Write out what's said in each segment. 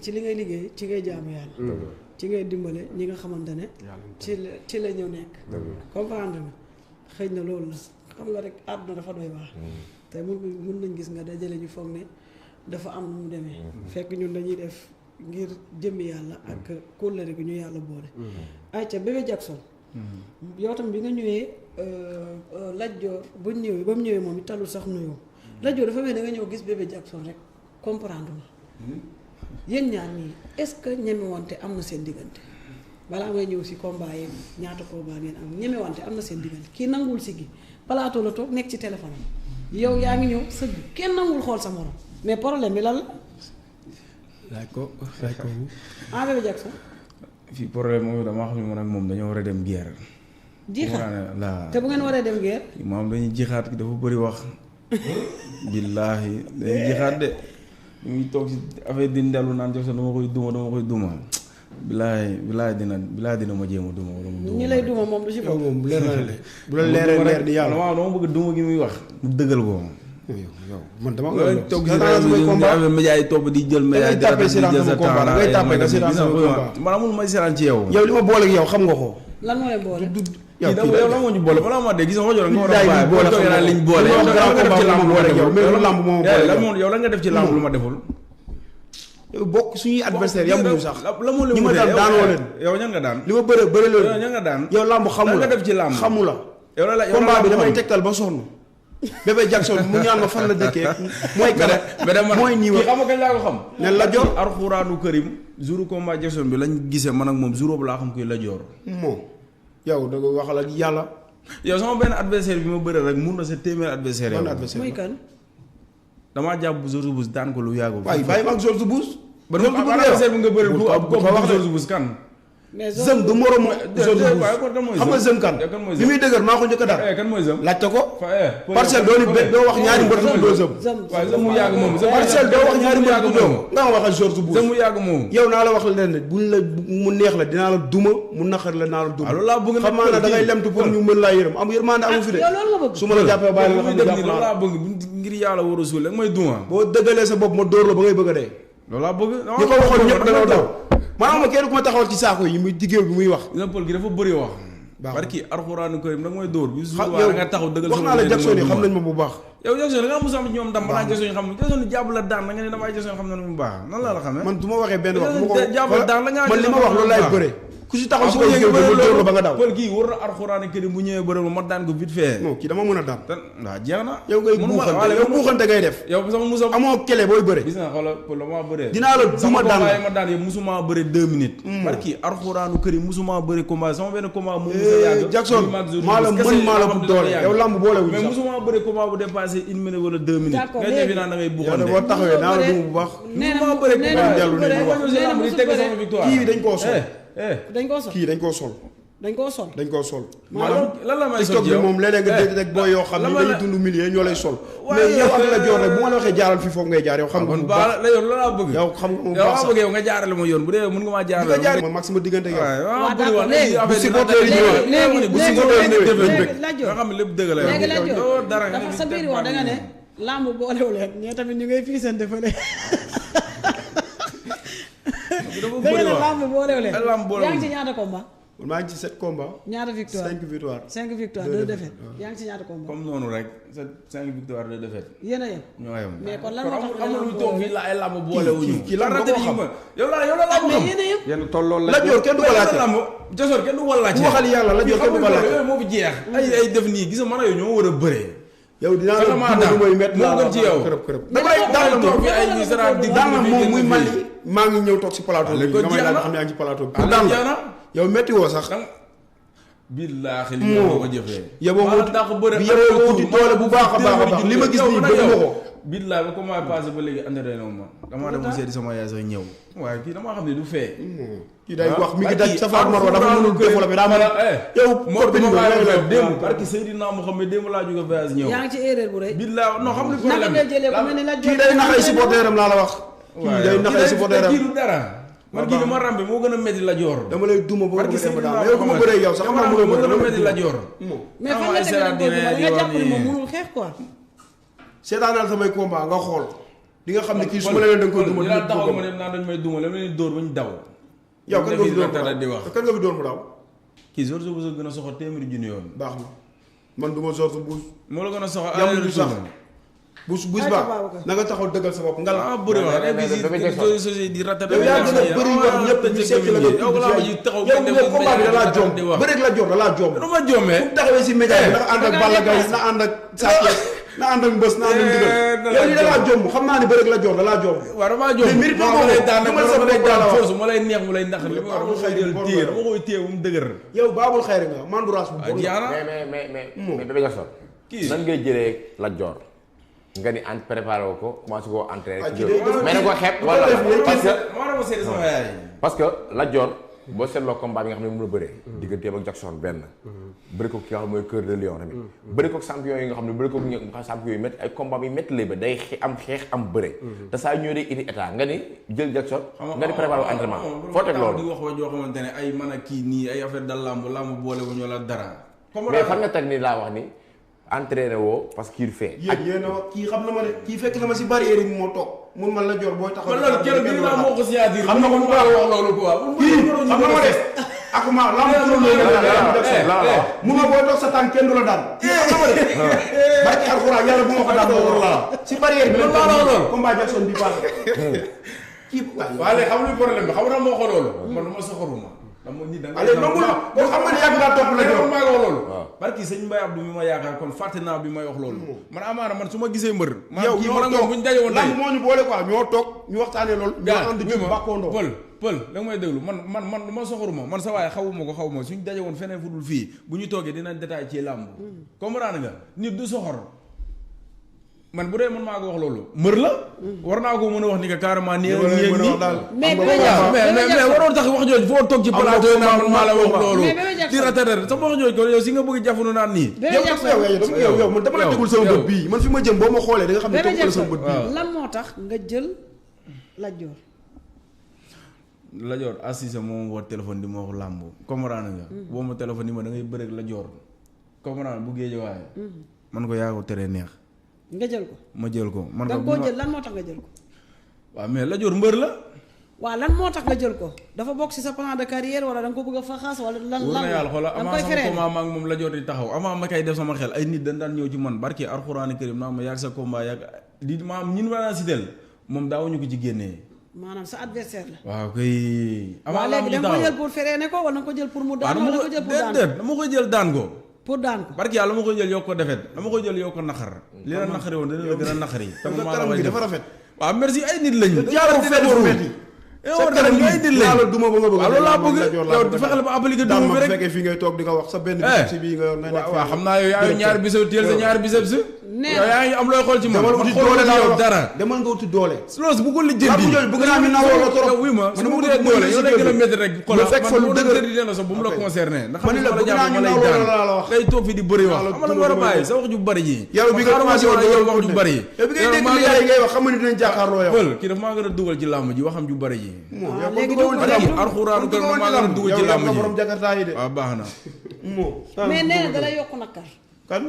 ci li ngay liggéey ci ngay jaamu yàlla. ci ngay dimbale ñi nga xamante ne. ci la ñëw nekk. comprendre nga xëy na loolu la xam nga rek àdduna dafa doy baax. te mun nañ gis nga dajale ñu foog ne dafa am nu mu demee. fekk ñun dañuy def ngir jëmmi yàlla ak kóllëre gi ñu yàlla boole. ayca bébé Jackson. yow tam bi nga ñëwee Lat Dior ba mu ñëwee moom it talul sax nuyoo Lat Dior dafa mel da nga ñëw gis bébé Jackson rek comprendre la yéen ñaar ñii est-ce que ñemewante am na seen diggante balaa ngay ñëw si combat yi ñaata combat ngeen am ñemewante am na seen diggante kii nanguwul si gi plateau la toog nekk ci téléphone yow yaa ngi ñëw sëgg kenn nanguwul xool sa morom mais problème bi lan la. laaj ko bébé Jackson. fii problème moom damaa xam ne man ak moom dañoo war a dem guerre. jixaat te bu ngeen waree dem guerre. maam dañuy jixaat dafa bëri wax. billaahi dañuy jixaat de ñu ngi toog si affaire di ndellu naan Jackson dama koy duma. billaahi dina ma jéem a duma wala mu duma. ñi lay duma moom du si bopp. moom leer na la bu la leeree leer di yàlla. waaw dama bëgg duma gi muy wax. mu dëggal ko. yow man dama loolu toog si média yi topp di jël média yi di jël sa temps la ngay tàppee nga seetaan sama combat man amul may seetaan ci yow. yow li ma boole ak yow xam nga ko. lan moo leen boole. yow lan moo ñu boole balaa ma dee gis nga ko jox nga war a bàyyi boole toog naa liñ boole yow lan nga def ci lamb yow lan nga def ci lamb lu ma deful. yow bokk suñuy adversaire yamuñu sax. la moo leen ñi ma daan daanoo leen. yow ñan nga daan. li ma bëre loolu. yow ñan nga daan. yow lamb xamu la nga def ci lamb xamu la. yow la combat bi damay tegtal ba sonn. bébé Jackson mu ñaan ma fan la dëkkee. mooy kan mooy nii wa xam nga kañ laa ko xam. ne Lat Dior Alxuraanu Karim jour combat Jackson bi lañ gisee man ak moom jour boobu laa xam kuy Lat Dior. moom yow da nga waxal ak yàlla. yow sama benn adversaire bi ma bëre rek mun na sa téeméer adversaire yow. muy kan. damaa jàpp bu George Bush daan ko lu yàggul. waaye bàyyi ma ak George Bush. ba nu adversaire bi nga bëre bu ab ko wax George Bush kan. mais Zëm du moroom George Bush xam nga Zëm kan li muy dëgër maa ko njëkk a daan. kan mooy Zëm laajte ko. parcelle doo wax ñaari mbër doo Zëm. waaye Zëm mu yàgg moom. parcelle doo wax ñaari mbër doo nga ma waxal George Bush. Zëm mu yàgg moom. yow naa la wax leen ne buñ la mu neex la dinaa la duma mu naqar la naa la duma. loolu laa bëgg xam naa ne da ngay lemtu pour ñu mën laa yërëm am yërmande amu fi de. su ma la jàppee bàyyi la nga xam ne jàpp naa laa bëgg ngir yàlla war a suul rek may duma. boo dëggalee sa bopp ma dóor la ba ngay bëgg a dee. loolu laa bëgg. ñi ko waxoon ñëpp dañoo daw maanaam ma kenn ku ma taxawal ci saako yi muy diggéew bi muy wax. dina pël gi dafa bëri wax. barki Alxuraanu Karim da nga may dóor. bi xam da nga taxaw dëggal wax naa la Jackson yi xam nañ ma bu baax. yow Jackson da nga mos a am ci ñoom ndam balaa Jackson yi xam Jackson jàpp la daan da nga ne damay Jackson xam na mu baax nan la xamee. man du ma waxee benn wax jàpp la daan la nga man li ma wax loolu laay bëre ku si taxaw si kaw géew bi ma dóor la ba nga daw. pël kii war na Alxuraanu Karim bu ñëwee bëre ma daan ko vite fait. non kii dama mën a daan. waaw jeex na. yow ngay buuxante ngay def. yow sama musa amoo kele booy bëre. gis nga xoolal pël ma bëree. dinaa la duma daan la ma daan yow musuma bëre 2 minutes. barki Alxuraanu Karim musuma bëre combat sama benn combat mu musa yàgg. Jackson maa la mën maa la bu doole yow lamb boole wuñ sax. mais musuma bëre combat bu dépassé 1 minute wala 2 minutes. d'accord nga defi naan da ngay buuxante. boo taxawee naa la duma bu baax. musuma bëre kii dañ koo sol. dañ koo sol kii dañ koo sol. dañ koo sol. dañ koo sol. maanaam lan la may sol TikTok bi moom léeg-léeg nga dégg rek booy yoo xam ne dañuy dund milieu ñoo lay sol. mais yow ak Lat Dior rek bu ma la waxee jaaral fii foofu ngay jaar yow xam nga. kon baax la yow loolu laa bëgg. yow xam nga moom baax sax yow nga jaarale ma yoon bu dee mën nga maa jaarale. ma mag sama diggante yow. waaw d'accord léegi bu supporter yi ñëwee léegi nga xam ne lépp dëgg la léegi Lat Dior dara dafa sa biir wax da nga ne lamb boolewu leen ñee tamit ñu ngay fiisante fële da nga ne lamb boolewu leen yaa ngi ci ñaata combat maa ngi ci 7 combats. ñaata victoire 5 victoire. 5 victoire 2 défaites. yaa ngi ci ñaata combat. comme noonu rek 5 victoire 2 défaites. yéen a yem. ñoo yem mais kon lan moo tax amul lu toog fii la ay lamb boole wuñu. kii lan nga ko xam yow la lamb mais xam. yéen a yem. yenn tolloo la. Lat Dior kenn du ko laajte Jackson kenn du ko laajte. bu waxal yàlla Lat Dior kenn du ko laajte. moo fi jeex. ay def nii gis nga man yow ñoo war a bëree. yow dinaa la duma lu may métti moo gën ci yow. damay daan la moom ay misra di daan la moom muy Mali maa ngi ñëw toog si plateau bi damay daan xam ne yaa ngi ci plateau bi daan la yow métti woo sax billaahi li nga ko jëfee. yeboo wuti doole bu baax a baax li ma gis nii bëgg ma ko. billaahi ba comment passé ba léegi entraîné wu ma. damaa dem seeti sama yaay sax ñëw. waaye kii damaa xam ne du fee. kii day wax mi ngi daj Safa Marwa dafa mënul développé daa mën a. yow moo démb parce que Seydina Mohamed démb laa jóge voyage ñëw. yaa ngi ci erreur bu rëy. billaahi non xam nga naka ngay jëlee ku mel ni Lat Dior kii day naxay supporteram laa la wax. kii day naxay supporteram kii du dara. man kii dama rambe moo gën a métti Lat Dior. dama lay duma boo ko defee daan yow ku ma bëree yow sax xam naa moo gën a métti Lat Dior. mais fan nga teg nga jàpp ni moom mënul xeex quoi. seetaanal samay combat nga xool di nga xam ne kii su ma leen da nga koy duma dina taxaw ma dem naan dañ may duma la ma leen dóor bañ daw yow kan nga fi dóor di wax kan nga fi dóor mu daw kii George Bush gën a soxla téeméeri junni yoon baax na man du ma George Bush moo la gën a soxla yamul sax Bush baax na nga taxaw dëggal sa bopp ngala bëri wax ay bisi société di ratat yow yaa gën a bëri wax ñëpp ñu sekk la yow la ma ji taxaw yow combat bi dalaa joom bëri la joom dalaa joom du ma joomee fu taxawee si média bi ndax ànd ak Balla Gaye na ànd ak Sa Thiès na ànd ak Mbës na ànd ak Ndigal yow li dalaa joom xam naa ne bëri la joom dalaa joom waaw damaa joom mais mérite ma lay daan sa bëri daan force ma lay neex mu lay ndax li ma war a jël téye dama koy téye bu mu dëgër yow baabul xayri nga manduraas bu mais Bébé Jackson nan ngay jëlee Lat Dior nga ni en préparé ko commencé koo entraîné mais na ko xeeb wala parce que Lat Dior boo seetloo combat bi nga xam ne moom la bëree digganteem ak Jackson benn bëri ko ki nga xam ne mooy Cœur de Lion tamit bëri ko champion yi nga xam ne bëri ko champion yu métti ay combat yi métti lay ba day am xeex am bëre te saa ñëw day indi état nga ni jël Jackson nga ni préparé entraînement foo teg loolu di wax wa joo xamante ne ay man a kii nii ay affaire da lamb boole wuñu la dara mais fan nga teg ni laa wax ni entraîné woo parce qu'il fait. yéen kii xam na ma ne kii fekk na ma si barrière bi moo toog mun man la Dior booy taxaw. man loolu keroog bii moo ko signature. xam na ko bu baax wax loolu quoi. kii xam na ma de. ak ma lamb turam la mun na booy toog sa tànk kenn du la daan. kii xam na ma de. barki alxuraan yàlla bu ma ko daan loolu la. si barrière bi la toog combat Jackson bi baax kii waaw léegi xam nga problème bi xam nga moo ko loolu. man ma soxoruma. allez nangu la boo xam nga ne yàgg ngaa topp la Dior maa ngi wax loolu barki sëñ Mbaye Abdou mi ma yaakaar kon fàtte naa bi may wax loolu man amaana man su ma gisee mbër yow kii man ak moom bu ñu daje woon tey moo ñu boole quoi ñoo toog ñu waxtaanee loolu ñoo ànd jub bàkkoondoo pël da nga may déglu man du ma soxoruma man sa waaye xawuma suñ daje woon feneen fu dul fii bu ñu toogee dinañ détail ci làmb comprendre nga nit du soxor man bu dee man maa ko wax loolu mbër la war naa ko mën a wax ni que carrément nii mais waroon tax wax jooju foo toog ci plateau naa man maa la wax loolu di ratater sama wax jooju ko yow si nga bëgg jafunu naan nii yow man dama la tegul sama bët bii man fi ma jëm boo ma xoolee da nga xam ne tegul sama bët bii lan moo tax nga jël Lat Dior assisé moom woo téléphone di ma wax làmb comprendre nga boo ma téléphone ni ma da ngay bëreeg Lat Dior comprendre bu géej waaye man ko yaa ko teree neex nga jël ko ma jël ko man da nga koo jël lan moo tax nga jël ko waaw mais Lat Dior mbër la waaw lan moo tax nga jël ko dafa bokk ci sa plan de carrière wala da nga ko bëgg a faxaas wala lan wóor na yàlla xoola avant sama combat ma ak moom Lat Dior di taxaw avant ma koy def sama xel ay nit dañ daan ñëw ci man barki alxuraani karim naa ma yàgg sa combat yàgg di maam ñin wanaa si del moom daawuñu ko ci génnee maanaam sa adversaire la waaw kay avant léegi da nga ko jël pour freiner ko wala da nga ko jël pour mu daan wala da nga ko jël pour daan dama koy jël daan ko pour daan ko barki yàlla dama koy jël yokk ko defet dama koy jël yokk ko naqar li la naqari woon dana la gën a naqari te ma la way dafa rafet waaw merci ay nit lañu jaaroo fenn yow da ngay di la duma ba nga bëgg loolu laa bëgg yow fexeel ba appliquer duma bi rek fekkee fii ngay toog di nga wax sa benn biceps bi nga yor na waaw xam naa yow yaa ñaari biceps teel sa ñaari biceps yow yaa ngi am looy xool ci man demal man uti doole xool yow dara demal nga uti doole loolu bu ko lijjanti bëgg naa mi nawoo la trop oui ma su mu dee doole yow day gën a métti rek xoolal man bu dëgër di na sax bu mu la concerné ndax xam nga la jàpp ma lay daan ngay toog fi di bëri wax xam nga war a bàyyi sa wax ju bëri ji yow bi nga commencé woon yow wax ju bëri yow bi ngay dégg li yaay ngay wax xam nga ni dinañ jàkkaarloo yow pël kii dafa maa gën a dugal ci làmb ji waxam ju bëri ji alxuraan kër ma maa gën a dugal ci làmb ji borom jakarta yi de waaw baax na mais nee na dala yokk nakar kan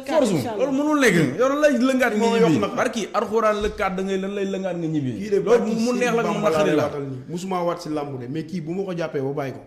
force loolu mënul nekk yow lan lay lëngaat nga ñibbi barki alxuraan lëkkaat da ngay lan lay lëngaat nga ñibbi loolu mu neex la mu naqari la musuma waat si làmb de mais kii bu ma ko jàppee ba bàyyi ko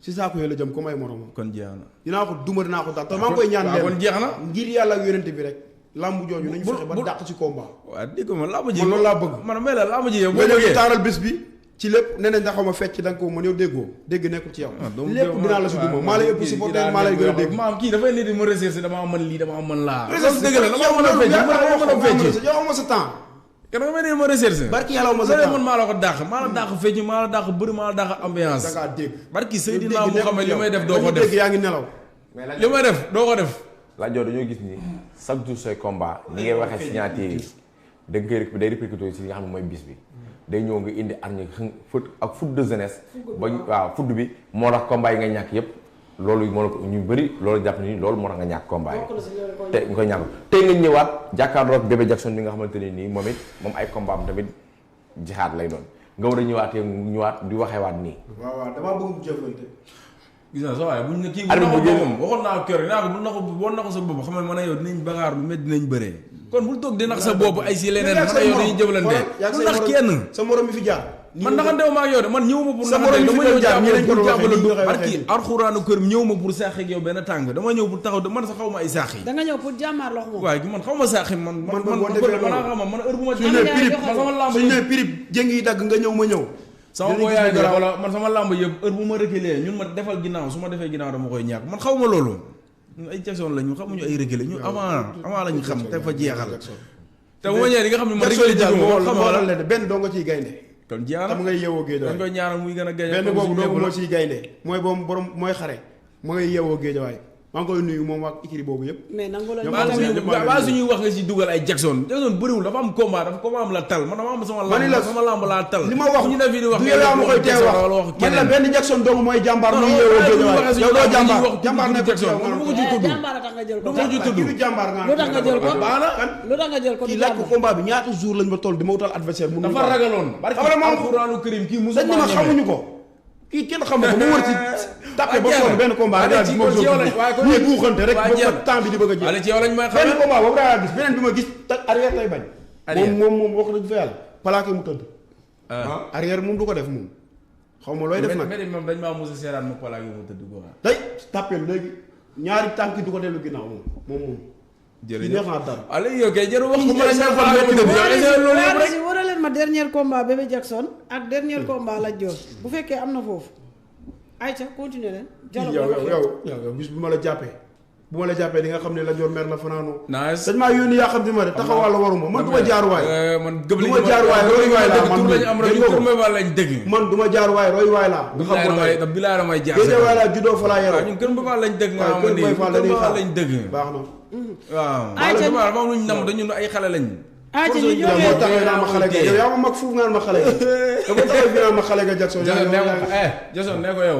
si saako yooyu la jëm comme ay moromam kon jeex na dinaa ko duma dinaa ko daal te maa ngi koy ñaan leen kon jeex na ngir yàlla ak yonente bi rek làmb jooju nañu fexe ba dàq ci combat waaw dégg ma làmb ji man loolu laa bëgg man may la làmb ji yow boo bëggee bëggee taaral bés bi ci lépp nee nañ da xaw ma fecc da nga ko mën yow déggoo dégg nekkul ci yow lépp dinaa la si duma maa lay ëpp supporter maa lay gën a dégg maam kii dafay nit di ma recherche dama mën lii dama mën laa loolu dëgg la dama mën a fecc yow ma sa temps kenn nga may ne ma recherche barki yàlla ma sa temps man maa la ko dàq maa la dàq fecc maa la dàq bëri maa la dàq ambiance da ngaa dégg barki Seydina mu xam ne li may def doo ko def dégg yaa ngi nelaw li may def doo ko def Lat Dior dañoo gis ni chaque jour say combat ni ngay waxee signature yi da nga koy day répercuté si li nga xam ne mooy bis bi day ñëw nga indi arñe foot ak foot de jeunesse ba waaw foot bi moo tax combat yi nga ñàkk yépp loolu moo la ko ñu bëri loolu jàpp ni loolu moo tax nga ñàkk combat yi te nga koy ñàkk tey nga ñëwaat jàkkaarloo ak Bébé Jackson bi nga xamante ne nii moom it moom ay combat am tamit jihaad lay doon nga war a ñëwaat di waxewaat nii waaw damaa bëgg mu jëflante gis naa sa waaye buñ ne kii bu na ko moom waxoon naa kër naa ko bu na ko sa bopp xam ne man a yow dinañ bagaar lu métti dinañ bëree kon bul toog di nax sa bopp ay si leneen man yow dañuy jëflante bul nax kenn sa morom mi fi jaar man naxanteewu ma ak yow de man ñëw ma pour naxante dama ñëw jàppale pour jàppale du barki alxuraanu kër ñëw ma pour saax ak yow benn tàng dama ñëw pour taxaw man sax xaw ma ay saax yi da nga ñëw pour jàmmaar loxo moom waaye man xaw ma saax yi man man heure bu ma suñu nee pirip suñu nee pirip jëng yi dagg nga ñëw ma ñëw sama booyaay de wala man sama làmb yëpp heure bu ma reculer ñun ma defal ginnaaw su ma defee ginnaaw dama koy ñàkk man xaw ma loolu ñun ay Jackson la ñu xamuñu ay reculer ñu avant la ñu xam te fa jeexal te bu ma ñëwee di nga xam ne ma reculer jigu ma xam nga la benn doo nga ciy gaynde kon jaara xam ngay yeewoo géej dañ koy ñaanal muy gën a gañ benn boobu doogu moo ciy gaynde mooy boobu borom mooy xare ma ngay yeewoo géej waay maa ngi koy nuyu moom ak ikiri boobu yëpp mais nangu la ba suñuy wax nga si dugal ay Jackson bëriwul dafa am combat dafa combat am la tal man dama am sama lamb laa tal li ma wax ñu def di wax du yow ma koy tee wax man la benn Jackson dong mooy jàmbaar muy yeewoo géej waay yow doo jàmbaar nekk Jackson man bu ko ci tudd jàmbaar tax nga jël ko du jàmbaar nga lu tax nga jël ko baana lu tax nga jël ko kii laaj ko combat bi ñaata jour lañ ma toll di ma wutal adversaire mu dafa ragaloon barki alxuraanu karim kii musu dañ ma xamuñu ko kii kenn xamu ko mu wër ci tapé ba sonn benn combat daal mo ñuy buuxante rek ba temps bi di bëgg a jël ci yow lañ may xam benn combat boobu daa gis beneen bi ma gis arrière lay bañ moom wax dëgg fa yàlla plaqué mu tëdd arrière moom du ko def moom xaw ma looy def nag mais moom dañ maa mos a seeraan ma plaqué mu tëdd ko day tapé léegi ñaari tànk du ko dellu ginnaaw moom jërëjëf allez yow kay jërë wax ko war a leen ma dernier combat Bébé Jackson ak dernier combat la joor bu fekkee am na foofu ayca continuer leen yow bis bu ma la jàppee di nga xam ne la joor mer na fanaanoo dañ maa yónni yaa xam ne ma de taxawal la waruma man du ma jaar waay man gëm du ma jaar waay roy waay laa man du ma jaar waay roy waay laa nga xam ko bilaay damay jaar géej waay laa juddoo fa laa yaroo ñun kër Mbapal lañ dëgg nga xam ne kër Mbapal lañ dëgg baax na waaw dafa am luñ nam dañu ay xale lañ ñu moo taxee naa ma xale ga yow yaa ma mag fuuf ngaan ma xale ga dafa taxee fi naan ma xale ga Jackson Jackson ne ko yow